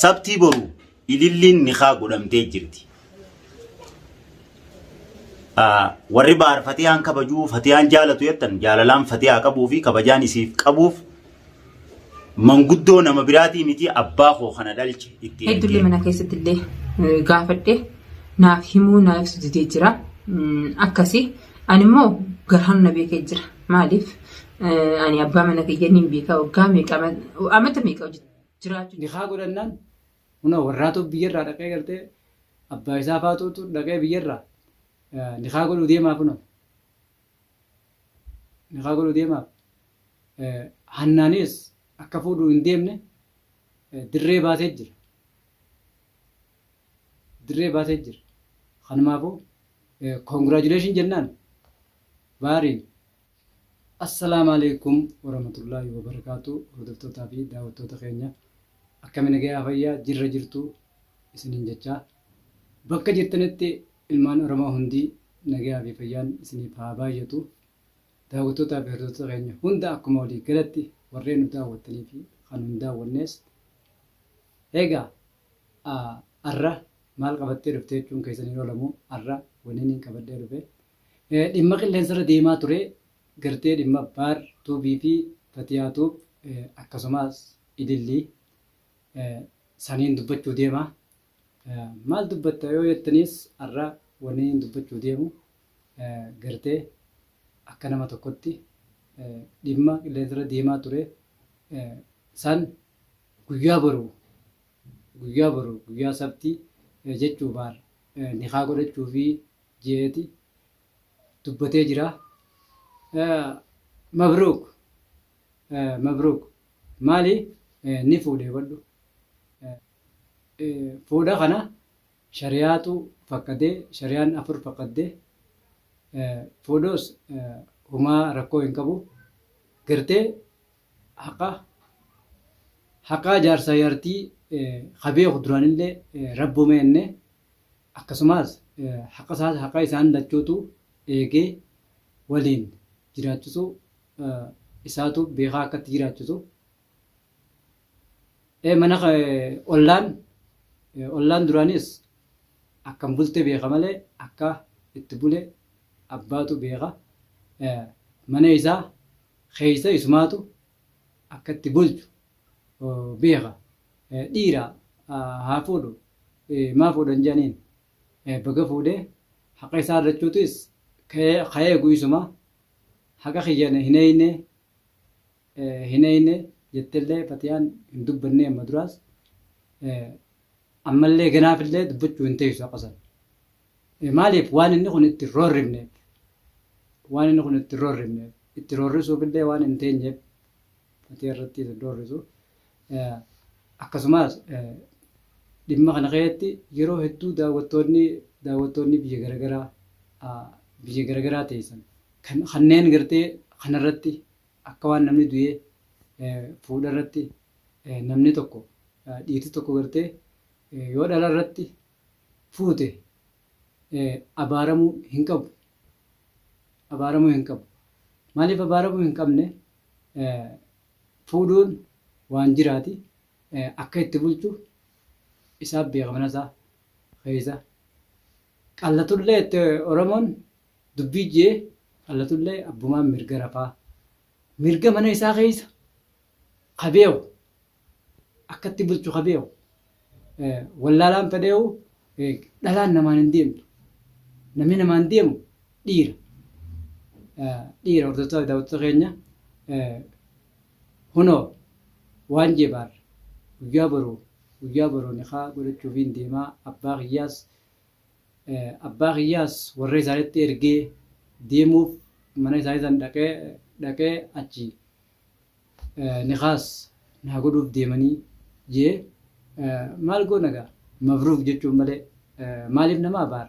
Sabtii boru ililliin nikaa godhamtee jirti. Warri baar fatiyaan kabajuu fatiyaan jaalatu jettan jaalalaan fatiyaa qabuu fi kabajaan isiif qabuuf manguddoo nama biraatii miti abbaa koo kana dhalche itti Hedduullee ergee. mana keessatti illee gaafadhe naaf himuu naaf ibsu didee jira. Akkasi ani immoo garaan na beekee jira. Maaliif ani abbaa mana kiyya niin beeka waggaa meeqa amata meeqa jiraachuu. Nikaa godhannaan kunoo warraatu biyyarraa dhaqee gartee abbaa isaa faatuutu dhaqee biyyarraa nikaa godhuu deemaa kunoo. Nikaa godhuu deemaaf. Hannaanis akka fuudhuu hin deemne dirree baasee jira. Dirree baasee jira. Kanumaafuu congratulation jennaan baariin. Assalaamu Aleeykum Warahmatullaahi Wabarakaatuh Hordoftootaa fi daawwattoota keenya akkami nagayaa fayyaa jirra jirtu isiniin jechaa bakka jirtanitti ilmaan Oromoo hundi nagayaa fi fayyaan isiniif haa baay'atu daawwattootaa fi hordoftoota keenya hunda akkuma walii galatti warreen nu daawwattanii fi kan nu hin daawwannees egaa arra maal qabattee dhufte jechuun keessan hin oolamu arra wanniin qabadhee dhufe Dhimma qilleensarra deemaa ture gartee dhimma Baar Tuubii fi Fatiyaa Tuub akkasumaas Ilillii saniin dubbachuu deema. Maal dubbatta yoo jettaniis har'a wanniin dubbachuu deemu gartee akka nama tokkotti dhimma qilleensarra deemaa ture san guyyaa boru guyyaa boru guyyaa sabtii jechuu Baar nikaa godhachuu fi jeeti dubbatee jira. Mabruuk mabruuk maali ni fuudhe hubadhu. Fuudha kana shariyaatu fakkadee shariyaan afur fakkadde fuudhus humaa rakkoo hin qabu. Gartee haqa haqaa jaarsa jaartii ka beeku duraanillee rabbuma enne Akkasumaas haqa isaas haqa isaan lachuutu eegee waliin jiraachisuu isaatu beekaa akka itti jiraachisu. Mana ollaan ollaan duraanis akkam bulte beeka malee akka itti bule abbaatu beeka. Mana isaa keessa isumaatu akka itti bulchu beeka. Dhiira haa fuudhu maa fuudhan jedhaniin baga fuudhee haqa isaa argachuutis ka eegu isuma haqa kiyya hin eeyne hin eeyne jettellee fatiyaan hin dubbannee amma duraas ammallee ganaafillee dubbachuu hin teessu haqa san. Maaliif waan inni kun itti roorrifneef waan inni kun itti roorrifneef itti roorrisuufillee waan hin teenyeef fatiyaa irratti hin roorrisu. Akkasumas dhimma kana keessatti yeroo hedduu daawwattoonni daawwattoonni biyya garagaraa biyya garagaraa teessan kan kanneen gartee kanarratti akka waan namni du'ee fuudha irratti namni tokko dhiirti tokko gartee yoo dhala irratti fuute abaaramuu hin qabu. Abaaramuu hin qabu. Maaliif abaaramuu hin qabne? Fuudhuun waan jiraati. Akka itti bulchu isaaf beeka mana isaa keessa. Qallatullee itti Oromoon dubbii jee qallatullee abbumaan mirga rafaa. Mirga mana isaa keessa ka beeku akka itti bulchu ka beeku wallaalaan fedheehu dhalaan namaan hin deemtu. Namni namaan deemu dhiira. Dhiira hordoftoota daawwattoota keenya hunoo waan jebaar guyyaa boruu guyyaa boruu nikaa godhachuufiin deemaa abbaa kiyyaas abbaa kiyyaas warra isaanitti ergee deemuuf mana isaanii san dhaqee dhaqee achi nikaas naa godhuuf deemanii jee maal goona gaa mabruuk jechuun malee maaliif nama abaar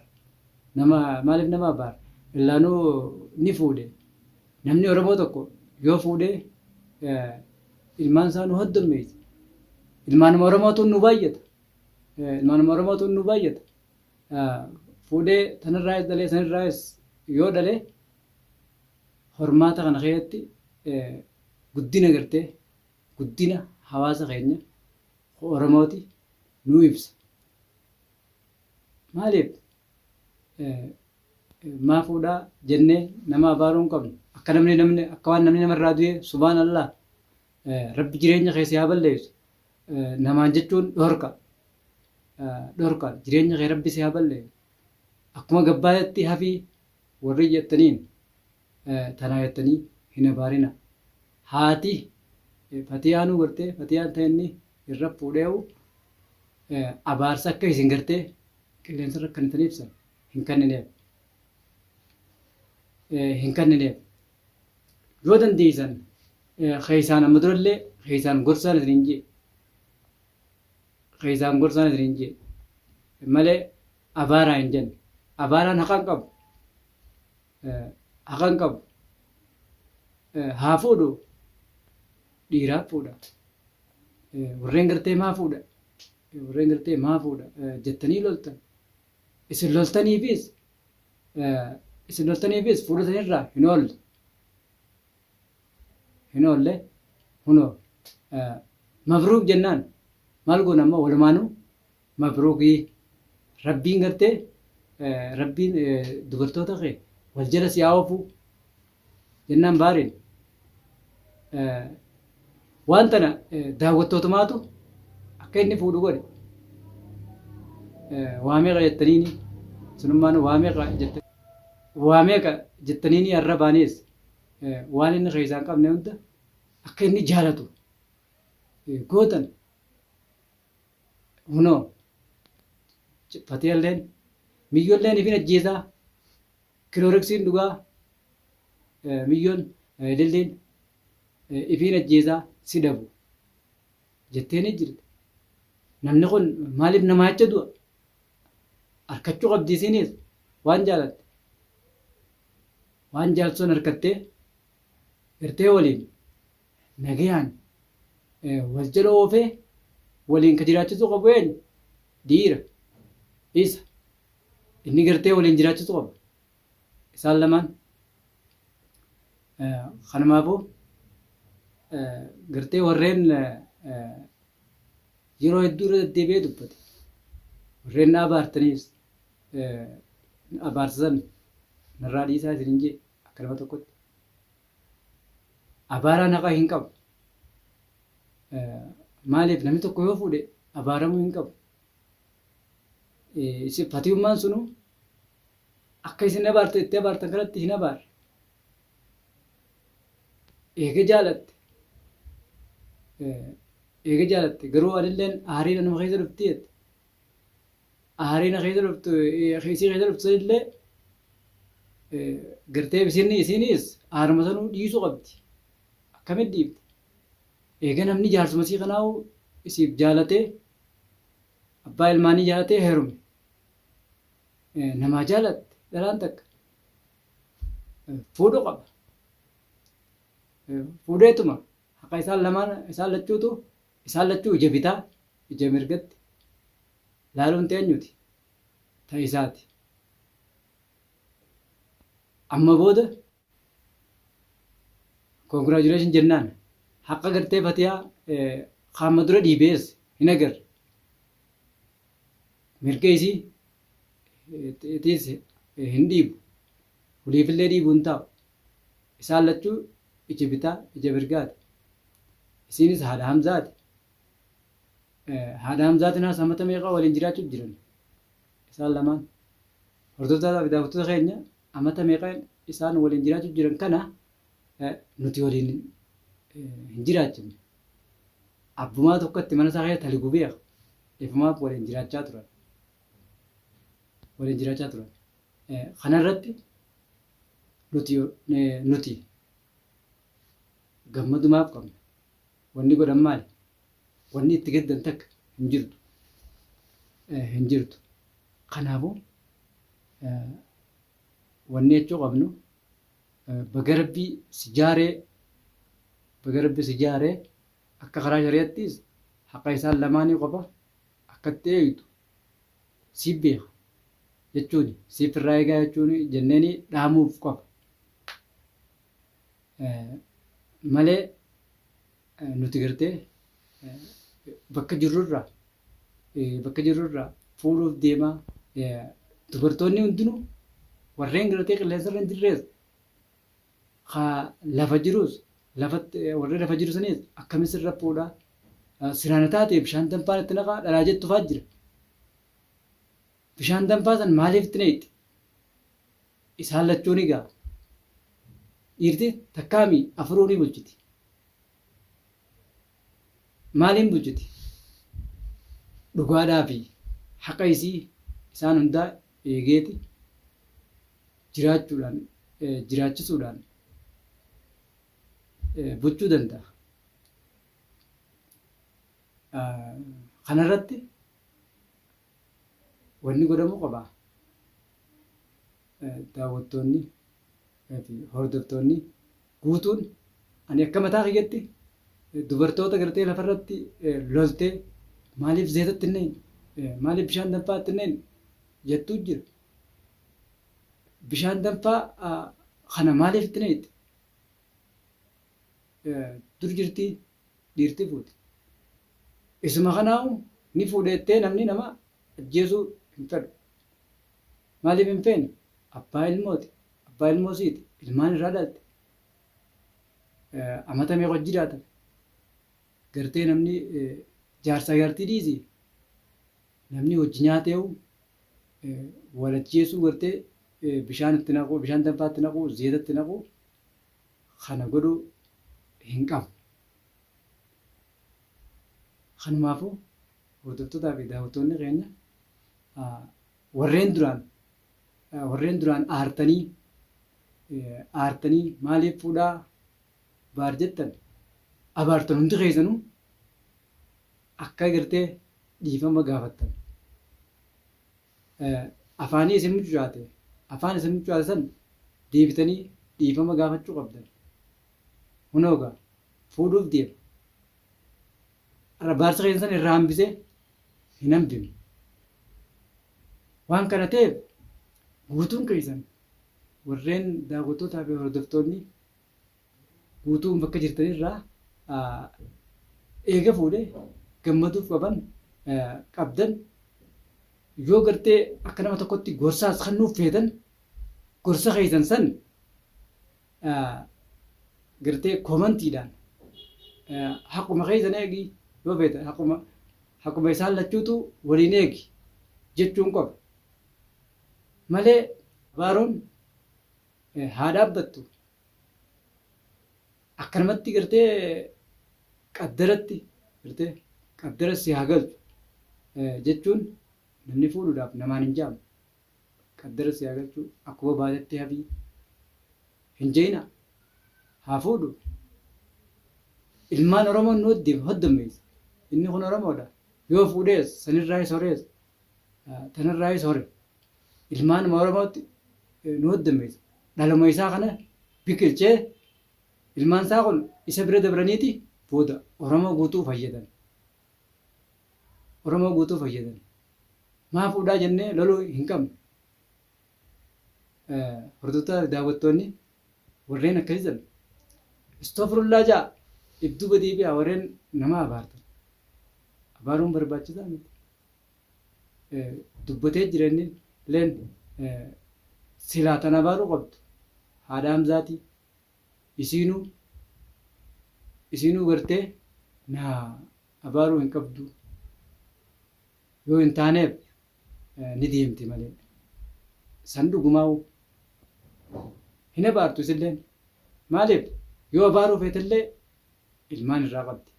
nama maaliif nama abaar illaanuu ni fuudhe namni Oromoo tokko yoo fuudhee ilmaan isaa nu hoddommeessa ilmaanuma Oromootu nu baay'ata ilmaanuma Oromootu nu baay'ata fuudhee tanirraayis dhalee sanirraayis yoo dhalee hormaata kana keessatti guddina gartee guddina hawaasa keenya Oromooti. nuu ibsa. Maaliif maa fuudhaa jennee nama abaaruu hin qabnu. Akka namni namni akka waan namni namarraa du'ee subhaan Allah rabbi jireenya kee si haa balleessu namaan jechuun dhorka dhorka jireenya kee rabbi si haa balleessu akkuma gabbaayetti hafii warri jettaniin tanaa jettanii hin abaarina. Haati fatiyaanuu gartee fatiyaan ta'e inni irra fuudheewu abaarsa akka isin gartee qilleensa irra kannitaniif san hin kannineef. Hin kannineef. Yoo dandeessan keessaan amma durallee keessaan gorsaan isin hin jee. Keessaan gorsaan isin hin jee. Malee abaaraa hin jenne. Abaaraan haqa hin qabu. Haqa hin qabu. Haa fuudhu dhiiraaf fuudha. Warreen gartee maa fuudha? Warreen gartee maa fuudha jettanii loltan. Isin loltaniifis isin loltaniifis fuudha sanirraa hin oolle. Hin oolle hunoo mabruuk jennaan maal goona amma walumaanuu Mabruukii rabbiin gartee rabbiin dubartoota kee wal jala si haa oofuu jennaan baariin waan tana daawwattootumaatu akka inni fuudhu godhe waa meeqa jettaniini sunummaan waa meeqa jettanii waa meeqa jettaniini arrabaanis waan inni keessaa hin qabne hunda akka inni jaalatu gootan. Hunoo fatiyalleen miyyolleen ifin ajjeesaa kilooriksiin dhugaa miyyoon ililliin ifiin ajjeesaa si dhabu jettee ni jirti. Namni kun maaliif namaa jecha du'a? Arkachuu qabdi isiinis waan jaalatte. Waan jaaltu san arkattee gartee waliin nagayaan wal jala oofee waliin ka jiraachisuu qabu eenyu? Dhiira. Isa. Inni gartee waliin jiraachisuu qaba. Isaan lamaan. Kanumaafuu gartee warreen yeroo hedduu irra deddeebi'ee dubbate. Warreen na abaartaniis abaarsa san narraa dhiisaa isiniin jee akka nama tokkotti. Abaaraan haqa hin qabu. Maaliif namni tokko yoo fuudhe abaaramuu hin qabu. Fatiyummaan sunu akka isin abaarte itti abaartan kanatti hin abaarre. Eega jaalatte. Eega jaalatte garuu anilleen aariin anuma keessa dhufti jette. Aariin keessa dhuftu isii keessa dhuftu sanillee gartee isin isiinis aaruma sanuu dhiisuu qabdi. Akkamitti dhiifti? Eega namni jaarsuma isii kanaa'u isiif jaalatee abbaa ilmaanii jaalatee heerume. Namaa jaalatte dhalaan takka fuudhuu qaba. Fuudheetuma haqa isaan lamaan isaan lachuutu isaan lachuu ija bitaa ija mirgatti laaluun teenyuti ta isaati. Amma booda congratulation jennaan haqa gartee fatiyaa qaama dura dhiibees hin agarre. Mirga isii tiis hin dhiibu. Waliifillee dhiibu hin taa'u. Isaan lachuu ija bitaa ija mirgaati. Isiinis haadha Hamzaati. Haadha Hamzaatiin haas amata meeqa waliin jiraachuu jiran. Isaan lamaan. Hordoftootaa fi daawwattoota keenya amata meeqa isaan waliin jiraachuu jiran kana nuti waliin hin jiraachifne. Abbumaa tokkotti mana isaa keessa taligu beeka. Ifumaaf waliin jiraachaa turan. Waliin jiraachaa turan. Kana irratti nuti nuti gammadumaaf qabna. Wanni godhan maali? Wanni itti gaddan takka hin jirtu. Hin jirtu. Kanaafuu wanni jechuu qabnu baga rabbii si jaaree baga rabbi si jaaree akka karaa shari'attiis haqa isaan lamaanii qofa akkatti eegdu siif beeka jechuuni siif irraa eegaa jechuuni jenneeni dhaamuuf qofa malee nuti gartee bakka jirrurraa Bakka jirrurraa fuudhuuf deemaa. Dubartoonni hundinuu warreen gartee qilleensarra hin jirrees ka lafa jirus lafatti warri lafa jiru sanis akkamiin sirra fuudha siraana taate bishaan danfaan itti naqaa dhalaa jettu fa'aa jira. Bishaan danfaa san maaliif itti naqxi? Isaan lachuu ni ga'a. Dhiirti takkaami afuruu ni bulchiti. Maaliin bulchiti? Dhugaadhaa fi haqa isii isaan hundaa eegeeti jiraachuudhaan jiraachisuudhaan bulchuu danda'a. Kanarratti wanni godhamuu qaba. Daawwattoonni fi hordoftoonni guutuun ani akka mataa kiyyatti dubartoota gartee lafarratti loltee maaliif zeetatti hin naqne maaliif bishaan danfaa itti hin naqne jettuu jira. Bishaan danfaa kana maaliif itti naqxe? Dur jirti dhiirti fuuti. Isuma kanaahu ni fuudheettee namni nama ajjeesuu hin fedhu. Maaliif hin feene? Abbaa ilmooti. Abbaa ilmoo siiti. Ilmaan irraa dhalte. Amata meeqa hojii jiraatan. Gartee namni jaarsaa jaartii dhiisi. Namni hojii nyaateehu wal ajjeesuu gartee bishaan itti naquu, bishaan danfaa itti naquu, zeeta itti naquu kana godhuu hin qabu. Kanumaafuu hordoftootaa fi daawwattoonni keenya warreen duraan warreen duraan aartanii aartanii maaliif fuudhaa baar jettan abaartan hundi keessanuu akka gartee dhiifama gaafattan. Afaanii isin mucucaate afaan isin mucucaate san deebitanii dhiifama gaafachuu qabdan. Hunoo gaa fuudhuuf deema. Abaarsa keessan san irraa hambisee hin hambifne. Waan kana ta'eef guutuun keessan warreen daawwattootaa fi hordoftoonni guutuun bakka jirtanirraa eega fuudhee gammaduuf qaban qabdan yoo gartee akka nama tokkotti gorsaas kan nuuf feetan gorsa keessan san gartee komantiidhaan haquma keessan eegi yoo feetan haquma haquma isaan lachuutu waliin eegi jechuun qofa malee abaaroon haa dhaabbattu akkanumatti gartee qaddaratti gartee qaddara si haa galchu jechuun namni fuudhuudhaaf namaan hin jaamu. Qaddara si haa galchu akkuma baatetti hafii hin je'ina haa fuudhu. Ilmaan Oromoon nu hoddommeessa. Inni kun Oromoodha. Yoo fuudhees sanirraayis horees tanarraayis hore. Ilmaanuma Oromootti nu hoddommeessa. Dhaluma isaa kana biqilchee ilmaan isaa kun isa bira dabraniiti booda Oromoo guutuu fayyadan. Oromoo guutuu fayyadan. Maa fuudhaa jennee loluu hin qabnu. Hordoftoota fi daawwattoonni warreen akkasii san istoofurullaa ja'a if duuba deebi'aa warreen nama abaartan. Abaaruun barbaachisaa miti. Dubbatee jira inni leen silaa tan abaaruu qabdu haadha Hamzaatii isiinuu isiinuu gartee na abaaruu hin qabdu yoo hin taaneef ni deemti malee san dhugumaa'u hin abaartu isilleen maaliif yoo abaaruu feetellee ilmaan irraa qabdi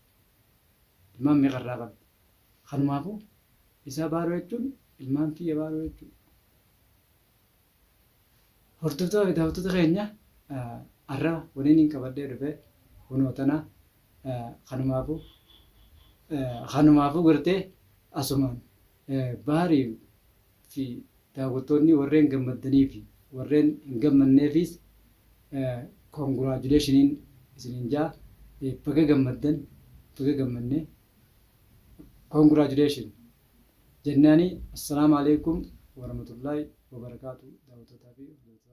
ilmaan meeqa irraa qabdi kanumaafuu isa abaaruu jechuun ilmaan fi abaaruu jechuudha. Hordoftoota fi daawwattoota keenya har'a waliin hin qabadhee dhufe kunoo tana kanumaafuu kanumaafuu gartee asumaan baarii fi daawwattoonni warreen gammaddanii fi warreen hin gammanneefis koongiraajuleeshiniin isiniin jaa baga gammaddan baga gammanne koongiraajuleeshin jennaani assalaamu alaikum warahmatullaahi wabarakaatu daawwattootaa fi hordoftoota.